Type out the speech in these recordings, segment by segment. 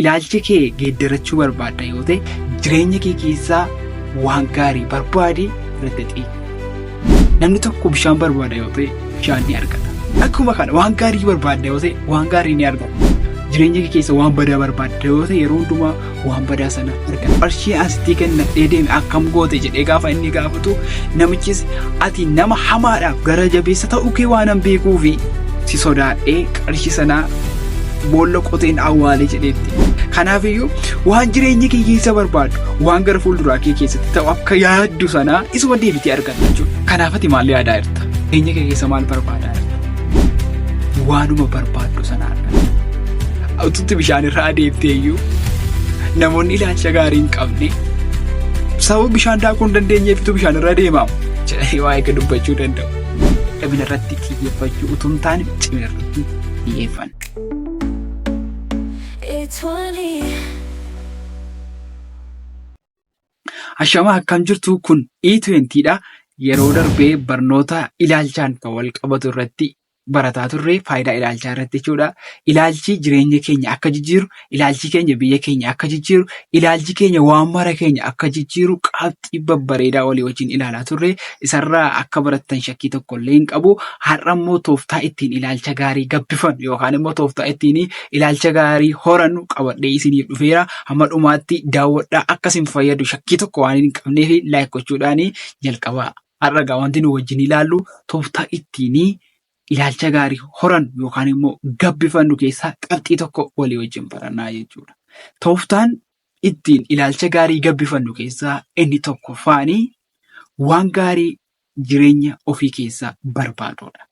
Ilaalcha kee geeddarachuu barbaadda yoo ta'e jireenya kee keessaa waan gaarii barbaadi irratti xiyyeeffadhu. Namni tokko bishaan barbaada yoo ta'e bishaan ni argata. Akkuma kana waan gaarii barbaadda yoo ta'e waan gaarii ni argata. Jireenya kee keessa waan badaa barbaadda yoo ta'e yeroo hundumaa waan badaa sana argata. Qarshii asitti kennadhee deeme akkam goote jedhee gaafa inni gaafatu namichis ati nama hamaadhaaf gara jabeessa ta'uu kee waanan beekuufi si sodaadhee qarshii sanaa boolla qoteen awwaale jedheetti. Kanaafiyyuu waan jireenya kee keessa barbaaddu waan gara fuulduraa kee keessatti ta'u akka yaaddu sanaa isuma deebitee argatta jechuudha. Kanaaf ati maal yaadaa jirta? Jireenya kee keessa maal barbaadaa jirta? Waanuma barbaaddu sana argatta. Ututti bishaan irra adeemtee iyyuu namoonni ilaalcha gaarii hin qabne sababa bishaan daakuu hin dandeenyeefitu bishaan irra adeemamu jedhanii waa'ee kee dubbachuu danda'u. Dadhabina irratti xiyyeeffachuu utuu hin taane cimina irratti xiyyeeffanna. It's 20. Ashamaa akkam jirtu kun E20 dha. Yeroo darbee barnoota ilaalchaan kan wal qabatu irratti barataa turre faayidaa ilaalchaa irratti jechuudha. Ilaalchi jireenya keenya akka jijjiiru, ilaalchi keenya biyya keenya akka jijjiiru, ilaalchi keenya waan mara keenya akka jijjiiru qabxii babbareedaa walii wajjin ilaalaa turre. Isarraa akka barattan shakkii tokko illee hin qabu. Har'a immoo tooftaa ittiin ilaalcha gaarii gabbifannu yookaan immoo tooftaa ittiin ilaalcha gaarii horannu qabadhee isiniif dhufeera. Hamma dhumaatti daawwadhaa akka isin fayyadu shakkii tokko waan hin qabneef like gochuudhaan jalqabaa. Har'a egaa wanti nu wajjin ilaallu tooftaa ittiin ilaalcha gaarii horannu yookaan immoo gabbifannu keessaa qabxii tokko walii wajjin barannaa jechuudha. Tooftaan ittiin ilaalcha gaarii gabbifannu keessaa inni tokkoffaan waan gaarii jireenya ofii keessaa barbaaduudha.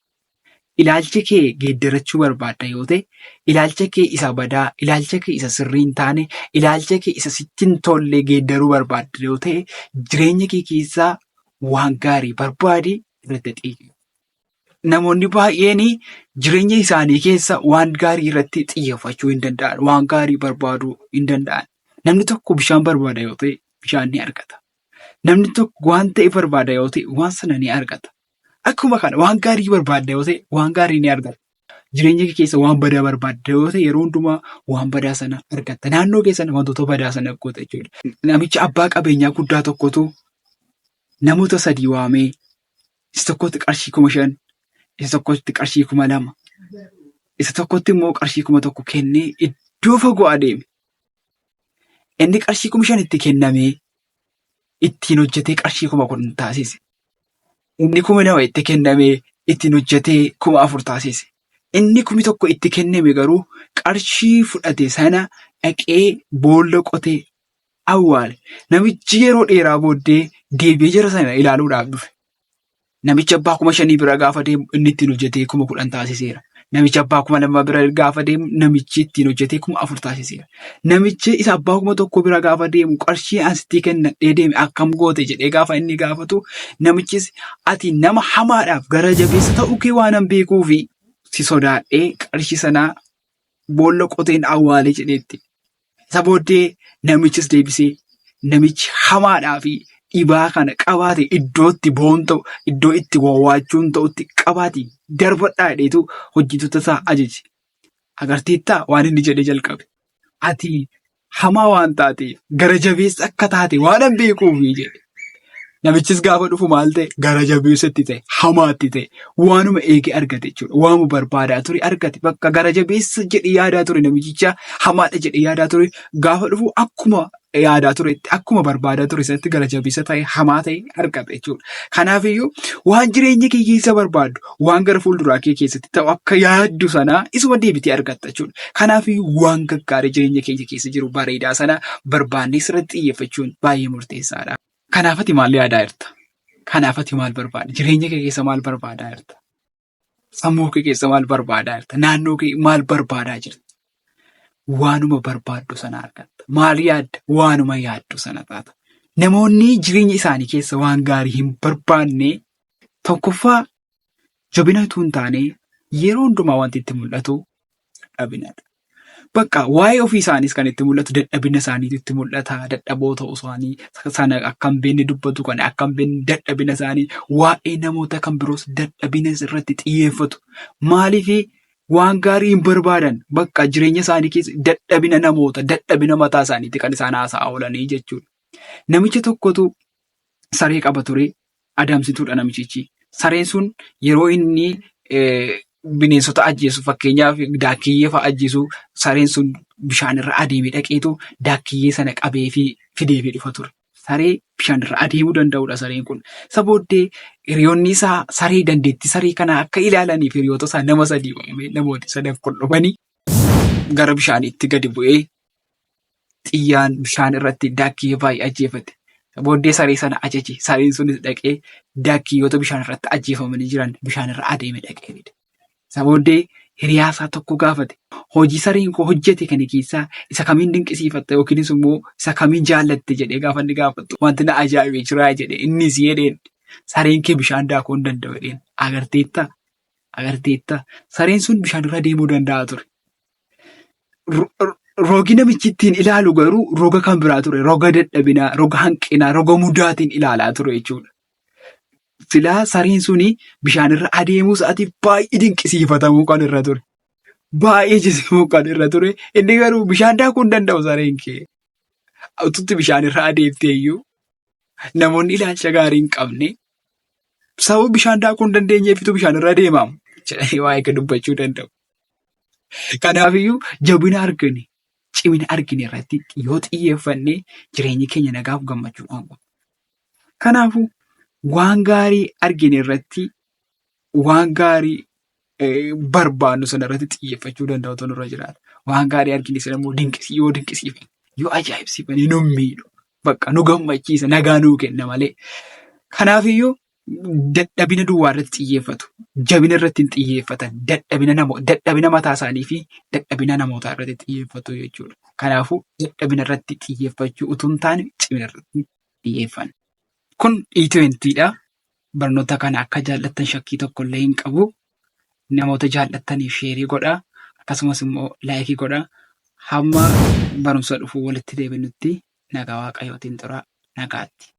Ilaalcha kee geeddarachuu barbaadda yoo ta'e, ilaalcha kee isa badaa, ilaalcha kee isa sirrii hin taane, ilaalcha kee isa sitti hin tolle geeddaruu barbaadda yoo ta'e, jireenya kee keessaa waan gaarii barbaadi irratti xiyyeeffadhu. Namoonni baay'een jireenya isaanii keessa waan gaarii irratti xiyyeeffachuu hin danda'an. Waan gaarii barbaaduu hin danda'an. Namni tokko bishaan barbaada yoo ta'e bishaan ni argata. Namni tokko waan ta'e barbaada yoo ta'e waan sana ni argata. Akkuma kana waan gaarii barbaadda yoo ta'e waan gaarii ni argata. Jireenya kee keessa waan badaa barbaadda yoo ta'e yeroo hundumaa waan badaa sana argatta. Naannoo kee sana wantoota badaa sana goota jechuudha. Namicha abbaa qabeenyaa guddaa tokkotu namoota sadii waamee isa tokkotti qarshii 5,000, isa tokkotti qarshii 2,000, isa tokkotti immoo qarshii 1,000 kennee iddoo fagoo adeeme. Inni qarshii 5,000 itti kennamee ittiin hojjetee qarshii 10,000 taasise. Inni 2,000 itti kennamee ittiin hojjetee 4,000 taasise. Inni 1,000 itti kenname garuu qarshii fudhate sana dhaqee boolla qotee awwaale. Namichi yeroo dheeraa booddee deebi'ee jara sana ilaaluudhaaf dhufe. Namicha abbaa 5,000 bira gaafa deemu inni ittiin hojjetee 10,000 taasiseera. Namicha abbaa 2,000 bira gaafa deemu namichi ittiin hojjetee 4,000 taasiseera. Namichi isa abbaa 1,000 bira gaafa deemu qarshii an sitti kennadhee deeme akkam goote jedhee gaafa inni gaafatu namichis ati nama hamaadhaaf gara jabeessa ta'uu kee waanan beekuufi si sodaadhee qarshii sanaa boolla qoteen awwaale jedheetti. Isa booddee namichis deebisee namichi hamaadhaa fi dhibaa kana qabaate iddoo itti boon ta'u iddoo itti wawwaachuun ta'utti qabaati darbadhaa jedheetu hojjettoota isaa ajaje. Agarteettaa waan inni jedhee jalqabe. Ati hamaa waan taateef gara jabeessa akka taate waanan beekuufi jedhe. Namichis gaafa dhufu maal ta'e gara jabeessatti ta'e hamaatti ta'e waanuma eege argate jechuudha. Waanuma barbaadaa ture argate bakka gara jabeessa jedhe yaadaa ture namichicha hamaadha jedhe yaadaa ture gaafa dhufu akkuma yaadaa turetti akkuma barbaadaa ture sanatti gara jabeessa ta'e hamaa ta'e argate jechuudha. Kanaafiyyuu waan jireenya kee keessa barbaaddu waan gara fuulduraa kee keessatti ta'u akka yaaddu sanaa isuma deebitee argatta jechuudha. Kanaafiyyuu waan gaggaarii jireenya keenya keessa jiru bareedaa sana barbaannee sirriitti xiyyeeffachuun baay'ee murteessaadha. Kanaaf ati maal yaadaa jirta? Kanaaf ati maal barbaadda? Jireenya kee keessa maal barbaadaa jirta? Sammuu kee keessa maal barbaadaa jirta? Naannoo kee maal barbaadaa jirta? Waanuma barbaaddu sana argatta. Maal yaadda? Waanuma yaaddu sana taata. Namoonni jireenya isaanii keessa waan gaarii hin barbaanne tokkoffaa jabina utuu hin taane yeroo hundumaa wanti itti mul'atu dadhabinadha. Bakka waa'ee ofii isaaniis kan itti mul'atu dadhabina isaaniitu itti mul'ata. Dadhaboo ta'uu isaanii sana akka hin beekne dubbatu kan akka hin beekne dadhabina isaanii waa'ee namoota kan biroos dadhabina irratti xiyyeeffatu. Maaliif Waan gaarii hin barbaadan. Bakka jireenya isaanii keessa dadhabina namoota, dadhabina mataa isaaniitti kan isaan haasa'aa oolanii jechuudha. Namicha tokkotu saree qaba ture. Adamsituudha namichichi. Sareen sun yeroo inni bineensota ajjeesu fakkeenyaaf daakkiyyee fa'a ajjeesu sareen sun bishaan irra adeemee dhaqeetu daakkiyyee sana qabee fi fideefii dhufa ture. Saree bishaan irra adeemuu danda'udha sareen kun. Isa booddee hiriyoonni isaa saree dandeettii saree kanaa akka ilaalaniif hiriyoota isaa nama sadii waamee namooti sadan kun dhufanii gara bishaaniitti gadi bu'ee xiyyaan bishaan irratti daakkiyyee baay'ee ajjeefate. Booddee saree sana ajaje. Sareen sunis dhaqee daakkiyyoota bishaan irratti ajjeefamanii jiran bishaan irra adeeme dhaqee fide. Isa booddee hiriyaa isaa tokko gaafate. Hojii sareen koo hojjete kana keessaa isa kamiin dinqisiifatta yookiinis immoo isa kamiin jaallatte jedhee gaafa inni gaafatu wanti na ajaa'ibe jira jedhe innis jedheen sareen kee bishaan daakuu hin danda'u jedheen agarteetta agarteetta sareen sun bishaan irra deemuu danda'a ture. Rogi namichi ittiin ilaalu garuu roga kan biraa ture. Roga dadhabinaa, roga hanqinaa, roga mudaatiin ilaalaa ture jechuudha. Silaa sareen suni bishaan irra adeemuu isaatiif baay'ee dinqisiifatamuu kan irra ture. Baay'ee jisimuu kan irra ture. Inni garuu bishaan daakuu hin danda'u sareen kee. Ututti bishaan irra adeemtee iyyuu namoonni ilaalcha gaarii hin qabne sababa bishaan daakuu hin dandeenyeefitu bishaan irra deemamu jedhanii waa'ee kee dubbachuu danda'u. Kanaafiyyuu jabina argine, cimina argine irratti yoo xiyyeeffanne jireenyi keenya nagaaf gammachuudhaan guuta. Kanaafuu waan gaarii argine irratti waan gaarii barbaannu sana irratti xiyyeeffachuu danda'utu nurra jiraata. Waan gaarii argine sana immoo yoo dinqisiifanne, yoo ajaa'ibsiifanne nu miidhu. Bakka nu gammachiisa, nagaa nuu kenna malee. Kanaafiyyuu dadhabina duwwaa irratti xiyyeeffatu. Jabina irratti hin xiyyeeffatan. Dadhabina namo dadhabina mataa isaanii fi dadhabina namootaa irratti xiyyeeffatu jechuudha. Kanaafuu dadhabina irratti xiyyeeffachuu utuu hin taane cimina irratti xiyyeeffanna. Kun E20 dha. Barnoota kana akka jaallattan shakkii tokko illee hin qabu. Namoota jaallattaniif sheerii godhaa. Akkasumas immoo laayikii godhaa. Hamma barumsa dhufu walitti deebinutti nagaa Waaqayyootiin turaa. Nagaatti.